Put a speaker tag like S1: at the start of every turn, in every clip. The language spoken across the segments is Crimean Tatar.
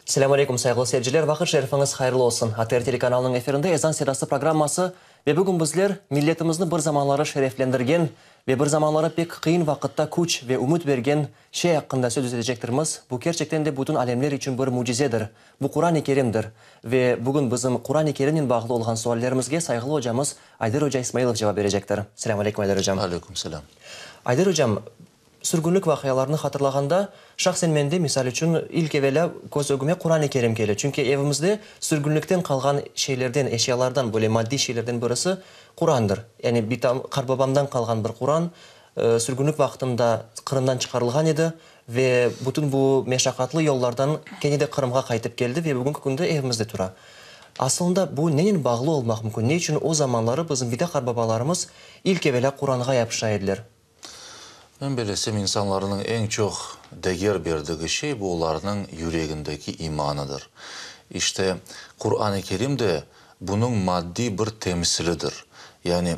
S1: Selâm aleyküm, sayğılı seyirciler! Vaqıt şerifiñiz hayırlı olsun! ATR telekanalınıñ efirinde Ezan sedası programması ve bugün bizler milletimizni bir zamanları şereflendirgen ve bir zamanları pek qıyın vaqıtta küç ve ümüt bergen şey aqqında söz etecektirmiz. Bu kerçekten de bütün alemler içün bir mücizedir. Bu Quran-ı Kerimdir. Ve bugün bizim Quran-ı Kerimnen bağlı olğan suallerimizge sayğılı ocamız Ayder oca İsmailov cevap berecektir. Selâm aleyküm, Ayder ocam.
S2: Aleyküm selâm.
S1: Ayder ocam, sürgünlik vaqialarını hatırlağanda, şahsen mende, misal içün, ilk evelâ köz ögüme Quran-ı Kerim kele. Çünki evimizde sürgünlikten qalğan şeylerden, eşyalardan, böyle maddiy şeylerden birisi Qurandır. Yani bitam, qartbabamdan qalğan bir Quran, sürgünlik vaqtında Qırımdan çıqarılğan edi ve bütün bu meşaqatlı yollardan kene de Qırımğa qaytıp keldi ve bugünki künde evimizde tura. Asılında bu nenen bağlı olmaq mümkün? Ne içün o zamanları bizim bita-qartbabalarımız ilk evelâ Quranğa yapışa ediler?
S2: Men belesem, insanlarnıñ eñ çoq deger berdigi şey bu olarnıñ yüregindeki imanıdır. İşte, Quran-ı Kerim de bunıñ maddiy bir temsilidir. Yani,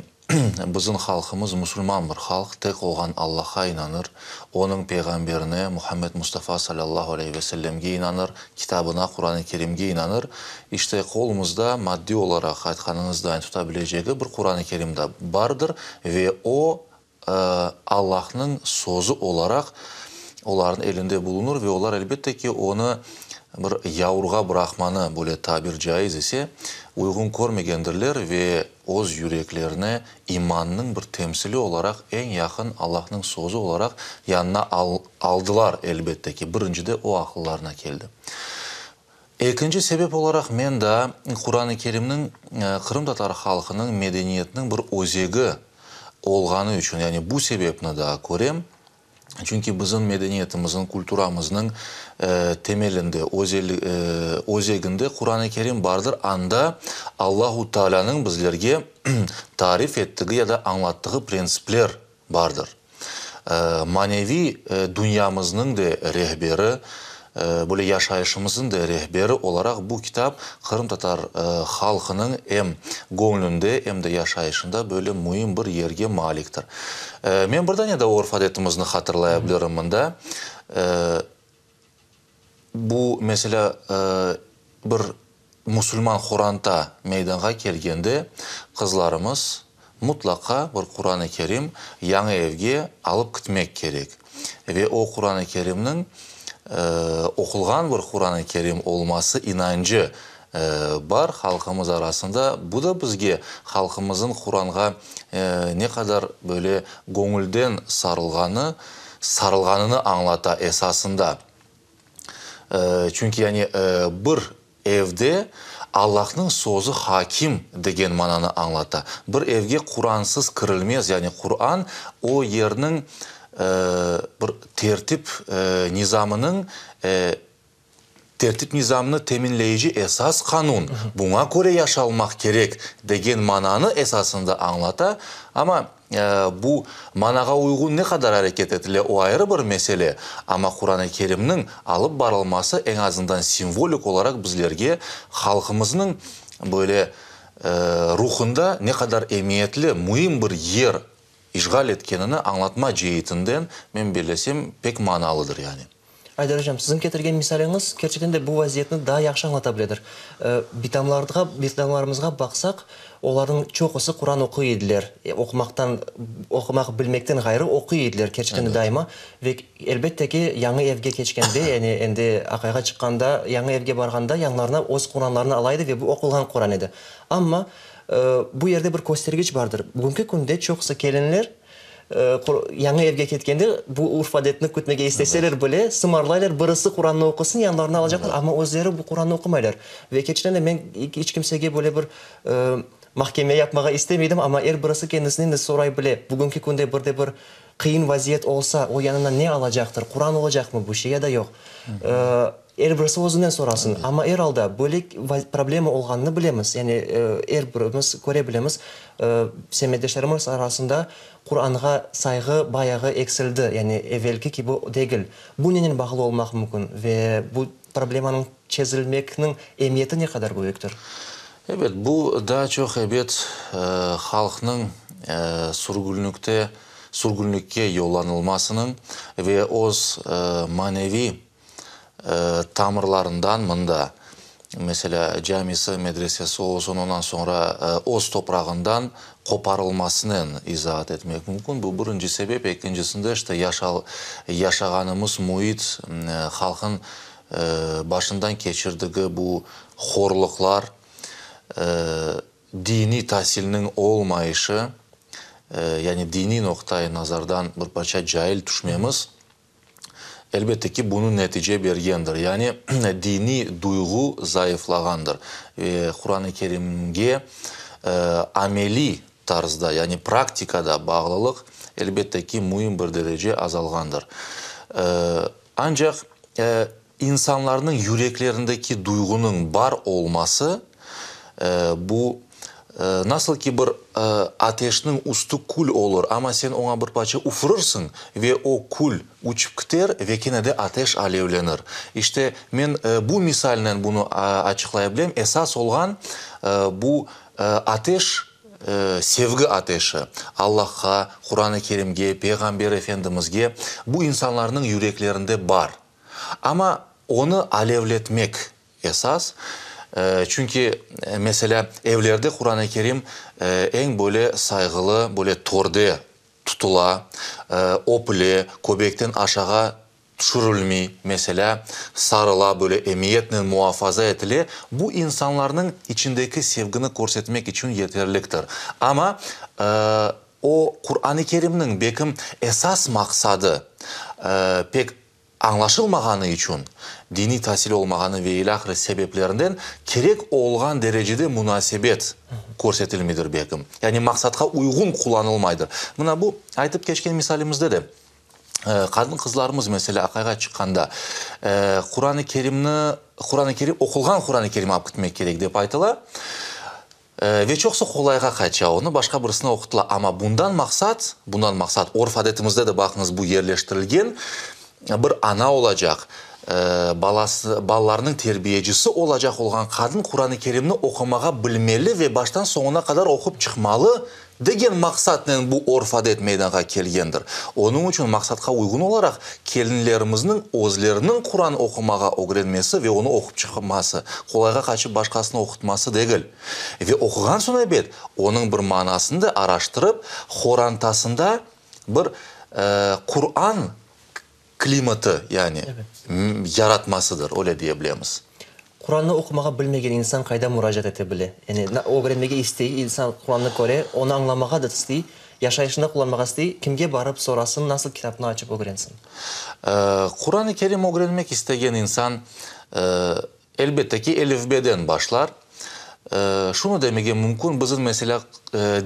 S2: Bizim halqımız musulman bir halq, tek olğan Allahqa inanır, Onıñ Peyğamberine, Muhammed Mustafa salâllahu aleyhi ve sellemge inanır, Kitabına, Quran-ı Kerimge inanır. İşte, qolumızda maddiy olaraq, aytqanıñızday, tuta bilecegi bir Quran-ı Kerim da bardır ve o, Allahnıñ sözü olaraq olarnıñ elinde bulunır ve olar, elbette ki, onı bir yavurğa bıraqmanı, böyle tabir caiz ise, uyğun körmegendirler ve öz yüreklerine imannıñ bir temsili olaraq, eñ yaqın Allahnıñ sözü olaraq yanına aldılar, elbette ki, birincide o aqıllarına keldi. Ekinci sebep olaraq men daa Quran-ı Kerimniñ qırımtatar halqınıñ medeniyetiniñ bir özegi olğanı içün, yani bu sebepni daa körem, çünki bizim medeniyetimizniñ, kulturamıznıñ temelinde, özeginde Quran-ı Kerim bardır, anda Allahu Taalânıñ bizlerge tarif ettigi ya da añlattığı prensipler bardır. Maneviy dünyamıznıñ de rehberi, böyle yaşayışımıznıñ de rehberi olaraq bu kitap qırımtatar halqınıñ em göñlünde, em de yaşayışında böyle müim bir yerge maliktir. Men bir dane daa örf-adetimizni hatırlaya bilirim mında. Bu, meselâ, bir musulman qoranta meydanğa kelgende, qızlarımız mutlaqa bir Quran-ı Kerim yañı evge alıp kitmek kerek. Ve o Quran-ı Kerimniñ oqulğan bir Quran-ı Kerim olması inancı bar halqımız arasında. Bu da bizge halqımızın Quranğa ne qadar böyle göñülden sarılğanı, sarılğanını añlata esasında. Çünki yani bir evde Allahnıñ sözü hakim degen mananı añlata. Bir evge Quransız kirilmez, yani Quran o yerniñ bir tertip nizamınıñ Tertip-nizamnı teminleyici esas qanun, buña köre yaşalmaq kerek degen mananı esasında añlata, amma bu manağa uyğun ne qadar areket etile, o ayrı bir mesele, amma Quran-ı Kerimniñ alıp barılması eñ azından simvolik olaraq bizlerge halqımıznıñ böyle ruhunda ne qadar emiyetli, müim bir yer işğal etkenini añlatma ceetinden, men bellesem, pek manalıdır yani.
S1: Aydar ocam, siziñ ketirgen misaliñiz kerçekten de bu vaziyetni daa yahşı añlata biledir. Bitamlarğa, bitamlarımızğa baqsaq, olarnıñ çoqusı Quran oquy ediler. Oqumaqtan, oqumaq bilmekten ğayrı, oquy ediler kerçekten de daima. Ve elbette ki, yañı evge keçkende, yani endi aqayğa çıqqanda, yañı evge barğanda yanlarına öz Quranlarını ala edi ve bu oqulğan Quran edi. Amma bu yerde bir köstergiç bardır. Bugünki künde çoqusı kelinler Yañı evge ketkende bu urf-adetni kütmege isteseler bile, sımarlaylar, birisi Qurannı oqusın, yanlarına alacaqlar, amma özleri bu Qurannı oqumaylar. Ve keçten de men iç kimsege böyle bir mahkeme yapmağa istemeydim, amma er birisi kendisinden de soray bile, bugünki künde bir de bir qıyın vaziyet olsa, o yanına ne alacaqtır, Quran olacaqmı bu şey ya da yoq. Er birisi özünden sorasın. Amma er alda böyle problema olğanını bilemiz. Yani er birimiz köre bilemiz, semetdeşlerimiz arasında Quranğa sayğı bayağı eksildi, yani evelki kibi degil. Bu nenen bağlı olmaq mümkün ve bu problemanıñ çezilmekniñ emiyeti ne qadar büyüktir?
S2: Ebet, bu daa çoq, ebet, halqnıñ. sürgünlikte sürgünlikke yollanılmasınıñ ve öz maneviy tamırlarından mında, meselâ, camisi, medresesi olsun, ondan soñra öz toprağından qoparılmasınen izaat etmek mümkün. Bu birinci sebep. Ekincisinde, işte, yaşağanımız müit, halqın başından keçirdigi bu horluqlar, diniy tasilniñ olmayışı, yani diniy noqta-i nazardan bir parça cail tüşmemiz, elbette ki, bunı netice bergendir. Yani diniy duyğu zayıflağandır. Ve Quran-ı Kerimge ameliy tarzda, yani praktikada bağlılıq, elbette ki, müim bir derece azalğandır. Ancaq insanlarnıñ yüreklerindeki duyğunıñ bar olması, bu, nasıl ki bir ateşniñ üstü kül olur, amma sen oña bir parça üfürürsıñ ve o kül uçıp kiter ve kene de ateş alevlenir. İşte, men bu misalnen bunı açıqlaya bilem, esas olğan bu ateş, sevgi ateşi, Allahqa, Quran-ı Kerimge, Peyğamber Efendimizge bu insanlarnıñ yüreklerinde bar. Amma onı alevletmek esas, çünki, meselâ, evlerde Quran-ı Kerim eñ böyle sayğılı, böyle torde tutula, öpüle, köbekten aşağa tüşürilmey, meselâ, sarıla, böyle emiyetnen muafaza etile, bu insanlarnıñ içindeki sevgini körsetmek içün yeterliktir. Amma o Quran-ı Kerimniñ bekim esas maqsadı pek añlaşılmağanı içün, diniy tasil olmağanı ve ilâhre sebeplerinden kerek olğan derecede munasebet körsetilmeydir bekim. Yani maqsatqa uyğun qullanılmaydır. Mına bu aytıp keçken misalimizde de qadın-qızlarımız, meselâ, aqayğa çıqqanda Quran-ı Kerimni, Quran-ı Kerim, oqulğan Quran-ı Kerim alıp ketmek kerek dep aytıla. Ve çoqusı qolayğa qaça, onı başqa birisine oqutıla. Amma bundan maqsat, bundan maqsat, örf-adetimizde de, baqıñız, bu yerleştirilgen, bir ana olacaq, balası, balalarınıñ terbiyecisi olacaq olğan qadın Quran-ı Kerimni oqumağa bilmeli ve baştan soñuna qadar oqup çıqmalı degen maqsatnen bu örf-adet meydanğa kelgendir. Onıñ içün maqsatqa uyğun olaraq kelinlerimizniñ özleriniñ Quran oqumağa ögrenmesi ve onı oqup çıqması, qolayğa qaçıp başqasına oqutması degil. Ve oquğan soñ ebet, onıñ bir manasını da araştırıp, horantasında bir Quran klimatı, yani yaratmasıdır, öyle diye bilemiz.
S1: Qurannı oqumağa bilmegen insan qayda muracaat ete bile? Yani ögrenmege istey, insan Qurannı köre, onı añlamağa da istey, yaşayışında qullanmağa istey, kimge barıp sorasın, nasıl kitapnı açıp ögrensin?
S2: Quran-ı Kerim ögrenmek istegen insan, elbette ki, elifbeden başlar. Şunı demege mümkün, bizim, meselâ,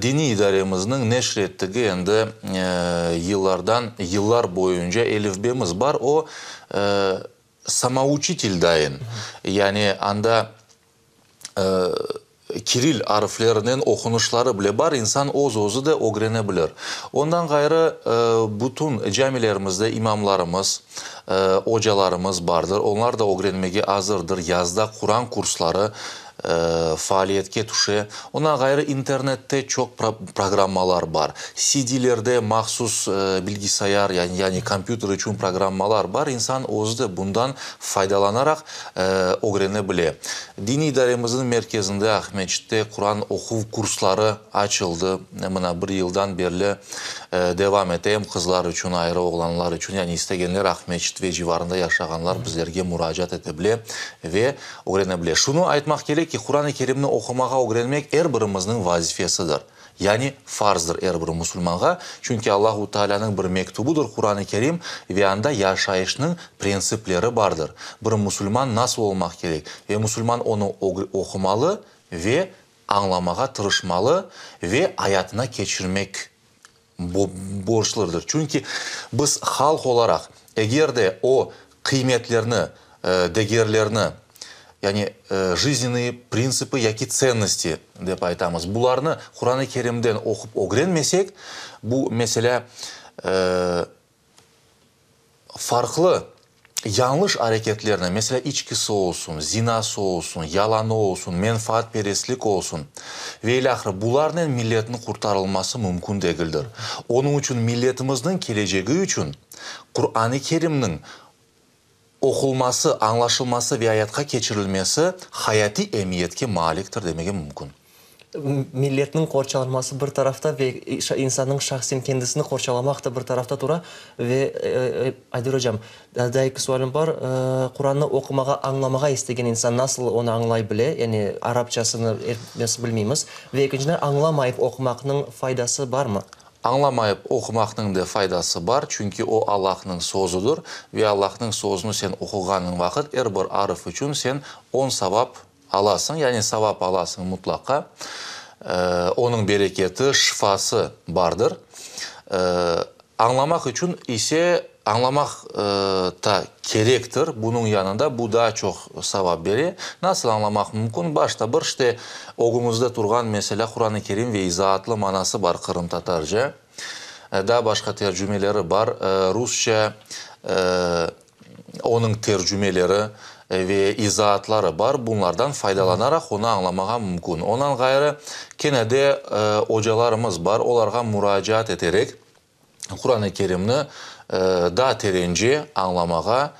S2: diniy idaremizniñ neşir ettigi endi yıllardan, yıllar boyunca elifbemiz bar, o, samouçitel dayın, yani anda kiril arflerinen oqunışları bile bar, insan öz-özü de ögrene bilir. Ondan ğayrı, bütün camilerimizde imamlarımız, ocalarımız bardır, onlar da ögrenmege azırdır, yazda Quran kursları faaliyetke tüşe. Ondan ğayrı, internette çoq programmalar bar, CD-lerde mahsus bilgisayar, yani kompyuter içün programmalar bar, insan özü de bundan faydalanaraq ögrene bile. Diniy idaremizniñ merkezinde, Aqmescitte, Quran oquv kursları açıldı. Mına, bir yıldan berli devam ete, em qızlar içün ayrı, oğlanlar içün, yani istegenler, Aqmescit ve civarında yaşağanlar bizlerge muracaat ete bile ve ögrene bile. Şunı aytmaq kerek ki, Quran-ı Kerimni oqumağa ögrenmek er birimizniñ vazifesidir. Yani farzdır er bir musulmanğa, çünki Allahu Taalânıñ bir mektubudır Quran-ı Kerim ve anda yaşayışnıñ prentsipleri bardır. Bir musulman nasıl olmaq kerek ve musulman onı oqumalı ve añlamağa tırışmalı ve ayatına keçirmek borcludır. Çünki biz halq olaraq eger de o qıymetlerni, degerlerni, yani jiznennıye printsipı yaki tsennosti dep aytamız, bularnı Quran-ı Kerimden oqup ögrenmesek, bu, meselâ, farqlı. Yañlış areketlerni, meselâ, içkisi olsun, zinası olsun, yalanı olsun, menfaatperestlik olsun ve ilâhre, bularnen milletniñ qurtarılması mümkün degildir. Onıñ içün milletimizniñ kelecegi içün Quran-ı Kerimniñ oqulması, añlaşılması ve ayatqa keçirilmesi hayatiy emiyetke maliktir demege mümkün.
S1: Milletniñ qorçalanması bir tarafta ve insannıñ şahsen kendisini qorçalamaq da bir tarafta tura. Ve, Ayder ocam, daa eki sualim bar. Qurannı oqumağa, añlamağa istegen insan nasıl onı añlay bile? Yani arapçasını epimiz bilmeymiz. Ve ekinciden, añlamayıp oqumaqnıñ faydası barmı?
S2: Añlamayıp oqumaqnıñ da faydası bar, çünki o Allahnıñ sözüdir ve Allahnıñ sözüni sen oquğanıñ vaqıt er bir arf içün sen on savap Alasıñ, yani savap alasıñ mutlaqa. Onıñ bereketi, şifası bardır. Añlamaq içün ise, añlamaq ta kerektir, bunıñ yanında bu daa çoq savap bere. Nasıl añlamaq mümkün? Başta bir, işte, ögümizde turğan, meselâ, Quran-ı Kerim ve izaatlı manası bar qırımtatarca. Daa başqa tercümeleri bar, rusça, Onıñ tercümeleri ve izaatları bar, bunlardan faydalanaraq onı añlamağa mümkün. Ondan ğayrı, kene de ocalarımız bar, olarğa muracaat eterek Quran-ı Kerimni daa terence añlamağa,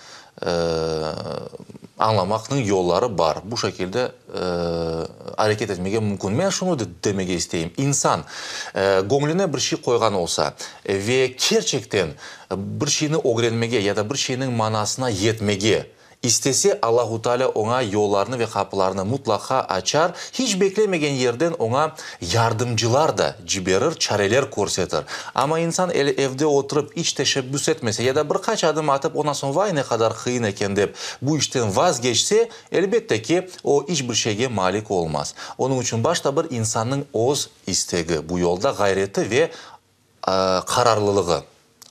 S2: añlamaqnıñ yolları bar. Bu şekilde areket etmege mümkün. Men şunı demege isteyim, insan göñlüne bir şey qoyğan olsa ve kerçekten bir şeyni ögrenmege ya da bir şeyniñ manasına yetmege istese, Allahu Teala oña yollarnı ve qapılarnı mutlaqa açar, hiç beklemegen yerden oña yardımcılar da ciberir, çareler körsetir. Amma insan evde oturıp iç teşebbüs etmese ya da bir qaç adım atıp, ondan soñ vay ne qadar qıyın eken dep bu işten vazgeçse, elbette ki, o iç bir şeyge malik olmaz. Onıñ içün başta bir insannıñ öz istegi, bu yolda ğayreti ve qararlılığı,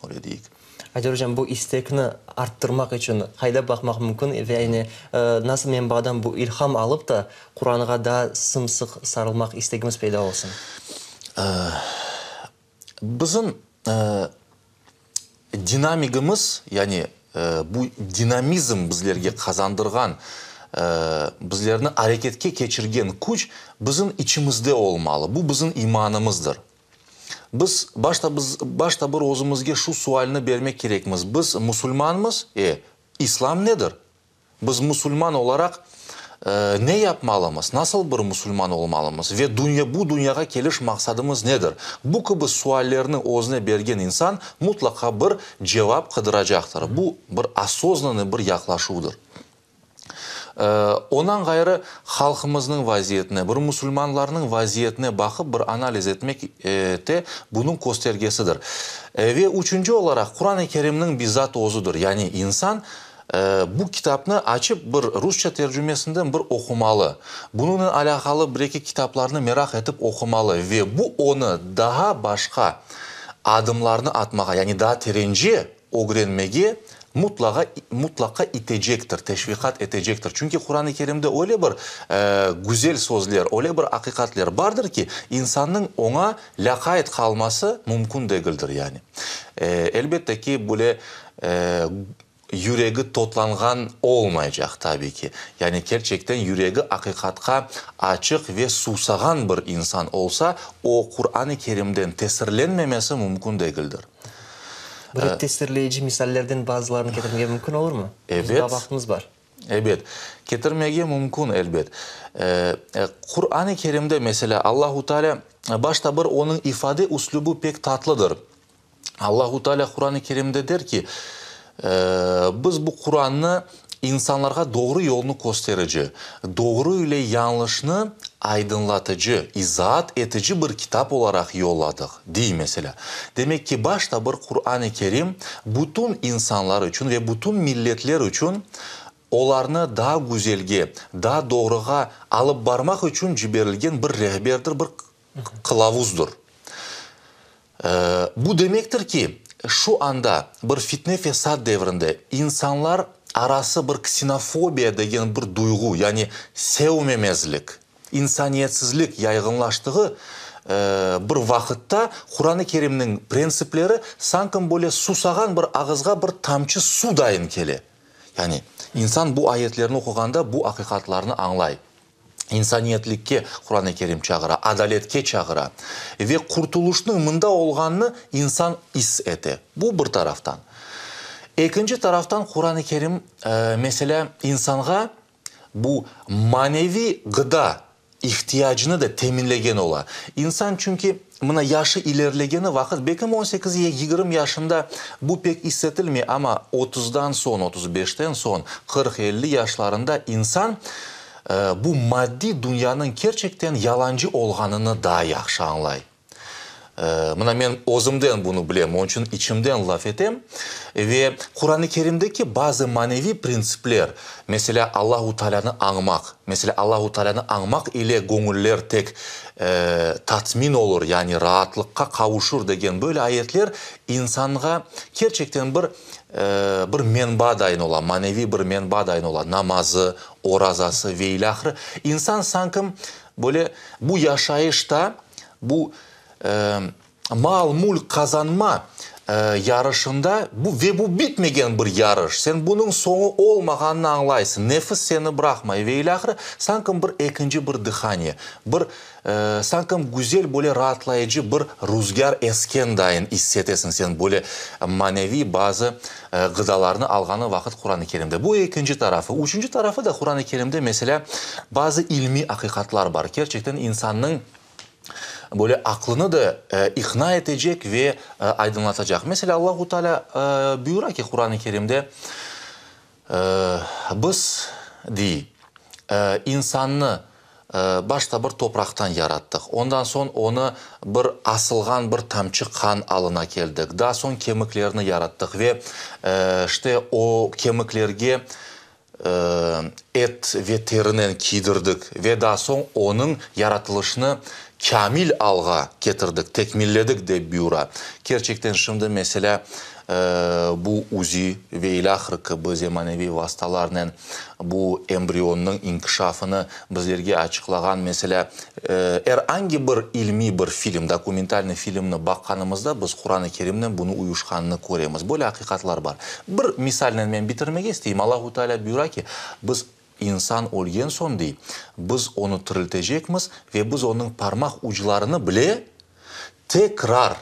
S2: öyle deyik.
S1: Ayder ocam, bu istekni arttırmaq içün qayda baqmaq mümkün ve yani nasıl menbadan bu ilham alıp da Quranğa daa sım-sıq sarılmaq istegimiz peyda olsun?
S2: Bizim dinamigimiz, yani bu dinamizm bizlerge qazandırğan, bizlerni areketke keçirgen küç bizim içimizde olmalı, bu bizim imanımızdır. Biz başta biz başta bir özümizge şu sualni bermek kerekmiz, biz musulmanmız, e, İslam nedir? Biz musulman olaraq ne yapmalımız, nasıl bir musulman olmalımız ve dünya bu dünyağa keliş maqsadımız nedir? Bu kibi suallerni özüne bergen insan mutlaqa bir cevap qıdıracaqtır. Bu bir osoznanıy bir yaqlaşuvdır. Ondan ğayrı, halqımıznıñ vaziyetine, bir musulmanlarnıñ vaziyetine baqıp bir analiz etmek te bunıñ köstergesidir. Ve üçünci olaraq, Quran-ı Kerimniñ bizzat özüdir. Yani insan bu kitapnı açıp bir rusça tercümesinden bir oqumalı, bunıñnen alâqalı bir-eki kitaplarnı meraq etip oqumalı ve bu onı daa başqa adımlarnı atmağa, yani daa terence ögrenmege mutlağa mutlaqa itecektir, teşviqat etecektir. Çünki Quran-ı Kerimde öyle bir güzel sözler, öyle bir aqiqatler bardır ki, insannıñ oña lâqayt qalması mümkün degildir yani. Elbette ki, böyle yüregi totlanğan olmaycaq tabiy ki. Yani kerçekten yüregi aqiqatqa açıq ve suvsağan bir insan olsa, o Quran-ı Kerimden tesirlenmemesi mümkün degildir.
S1: Böyle tesirleyici misallerden bazılarını ketirmege mümkün olurmı?
S2: Ebet.
S1: Daa vaqtımız bar.
S2: Ebet. Ketirmege mümkün, elbet. Quran-ı Kerimde, meselâ, Allahu Teala, başta bir onıñ ifade üslübi pek tatlıdır. Allahu Teala Quran-ı Kerimde der ki, Biz bu Qurannı insanlarğa doğru yolnı kösterici, doğru ile yañlışnı aydınlatıcı, izaat etici bir kitap olaraq yolladıq, dey, meselâ. Demek ki, başta bir Quran-ı Kerim bütün insanlar içün ve bütün milletler içün olarnı daa güzelge, daa doğruğa alıp barmaq içün ciberilgen bir rehberdir, bir qılavuzdır. Bu demektir ki, şu anda bir fitne-fesat devrinde insanlar arası bir ksenofobiya degen bir duyğu, yani sevmemezlik, insaniyetsizlik yayğınlaştığı bir vaqıtta Quran-ı Kerimniñ prensipleri sanki böyle susağan bir ağızğa bir tamçı su dayın kele. Yani, insan bu ayetlerni oquğanda bu aqiqatlarnı añlay. İnsaniyetlikke Quran-ı Kerim çağıra, adaletke çağıra ve qurtulışnıñ mında olğanını insan is ete. Bu bir taraftan. Ekinci taraftan Quran-ı Kerim, meselâ, insanğa bu maneviy ğıda ihtiyacını da teminlegen ola. İnsan çünki mına yaşı ilerlegeni vaqıt, belkim on sekiz, yigirmi yaşında bu pek issetilmey, amma otuzdan soñ, 35-ten soñ, qırq, elli yaşlarında insan bu maddiy dünyanıñ kerçekten yalancı olğanını daa yahşı añlay. Mına men özümden bunı bilem, onıñ içün içimden laf etem. Ve Quran-ı Kerimdeki bazı maneviy printsipler, meselâ, Allahu Taalânı añmaq, meselâ, Allahu Taalânı añmaq ile göñüller tek tatmin olur, yani raatlıqqa qavuşur degen böyle ayetler insanğa kerçekten bir bir menba dayın ola, maneviy bir menba dayın ola, namazı, orazası ve ilâhre. İnsan sanki böyle bu yaşayışta, Bu mal-mülk qazanma yarışında, bu ve bu bitmegen bir yarış, sen bunıñ soñu olmağanını añlaysıñ, nefis seni bıraqmay ve ilâhre, sanki bir ekinci bir dıhaniye, bir sanki güzel böyle raatlayıcı bir ruzgâr esken dayın issetesiñ sen böyle maneviy bazı ğıdalarnı alğanı vaqıt Quran-ı Kerimde. Bu ekinci tarafı. Üçünci tarafı da Quran-ı Kerimde, meselâ, bazı ilmiy aqiqatlar bar. Kerçekten insannıñ böyle aqlını da iqna etecek ve aydınlatacaq. Meselâ, Allahu Teala buyura ki Quran-ı Kerimde, Biz, dey, insannı başta bir topraqtan yarattıq, ondan soñ onı bir asılğan bir tamçı qan alına keldik, daa soñ kemiklerni yarattıq ve, işte, o kemiklerge et ve terinen kiydirdik ve daa soñ onıñ yaratılışını kâmil alğa ketirdik, tekmilledik, dep buyura. Kerçekten şimdi, meselâ, bu UZI ve ilâhre kibi zemaneviy vastalarnen bu embrionnıñ inkişafını bizlerge açıqlağan, meselâ, er angi bir ilmiy bir film, dokumentalnıy filmni baqqanımızda biz Quran-ı Kerimnen bunı uyuşqanını köremiz. Böyle aqiqatlar bar. Bir misalnen men bitirmege isteyim. Allahu Teala buyura ki, biz insan ölgen soñ, dey, biz onı tiriltecekmiz ve biz onıñ parmaq uclarını bile tekrar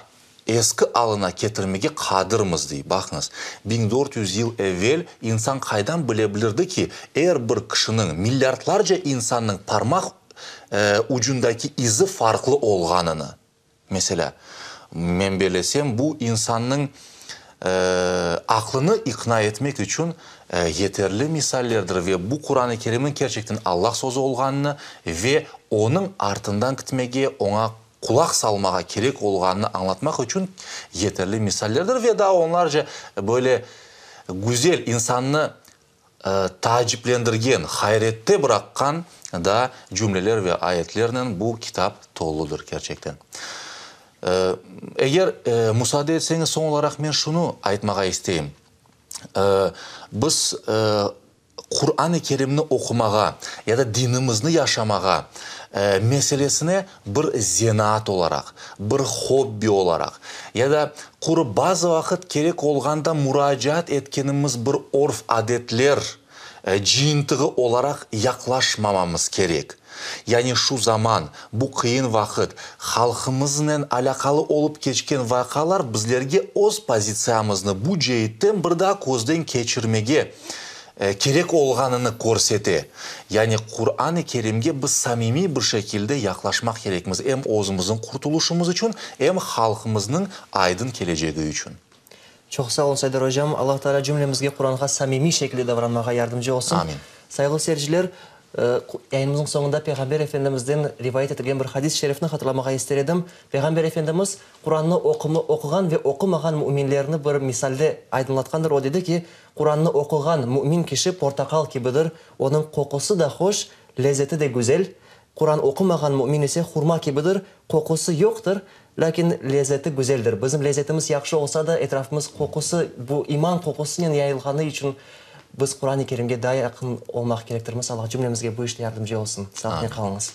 S2: eski alına ketirmege qadirmiz, dey. Baqıñız, 1400 yıl evel insan qaydan bile bilirdi ki, er bir kişiniñ, milyardlarca insannıñ parmaq ucundaki izi farqlı olğanını? Meselâ, men bellesem, bu insannıñ aqlını iqna etmek içün yeterli misallerdir ve bu Quran-ı Kerimniñ kerçekten Allah sözü olğanını ve onıñ artından kitmege, oña qulaq salmağa kerek olğanını añlatmaq içün yeterli misallerdir ve daa onlarca böyle güzel, insannı taaciplendirgen, hayrette bıraqqan daa cümleler ve ayetlernen bu kitap toludır kerçekten. Eger musaade etseñiz, soñ olaraq men şunı aytmağa isteyim, biz Quran-ı Kerimni oqumağa ya da dinimizni yaşamağa meselesine bir zenaat olaraq, bir hobbi olaraq ya da quru bazı vaqıt kerek olğanda muracaat etkenimiz bir örf-adetler cıyıntığı olaraq yaqlaşmamamız kerek. Yani şu zaman, bu qıyın vaqıt, halqımıznen alâqalı olıp keçken vaqialar bizlerge öz pozitsiyamıznı bu ceetten bir daa közden keçirmege kerek olğanını körsete. Yani Quran-ı Kerimge biz samimiy bir şekilde yaqlaşmaq kerekmiz, em özümizniñ qurtulışımız içün, em halqımıznıñ aydın kelecegi içün.
S1: Çoq sağ olun, Saydar ocam. Allah Teala cümlemizge Quranğa samimiy şekilde davranmağa yardımcı olsun.
S2: Amin.
S1: Sayğılı seyirciler, yayınımıznıñ soñunda Peyğamber Efendimizden rivayet etilgen bir hadis-i şerifni hatırlamağa ister edim. Peyğamber Efendimiz Qurannı oquğan ve oqumağan müminlerni bir misalde aydınlatqandır. O dedi ki, Qurannı oquğan mümin kişi portaqal kibidir, onıñ qoqusı da hoş, lezeti de güzel. Quran oqumağan mümin ise hurma kibidir, qoqusı yoqtır, lâkin lezeti güzeldir. Bizim lezetimiz yahşı olsa da, etrafımız qoqusı, bu iman qoqusınen yayılğanı içün biz Quran-ı Kerimge daa yaqın olmaq kerektirmiz. Allah cümlemizge bu işte yardımcı olsun. Sağlıqnen qalıñız.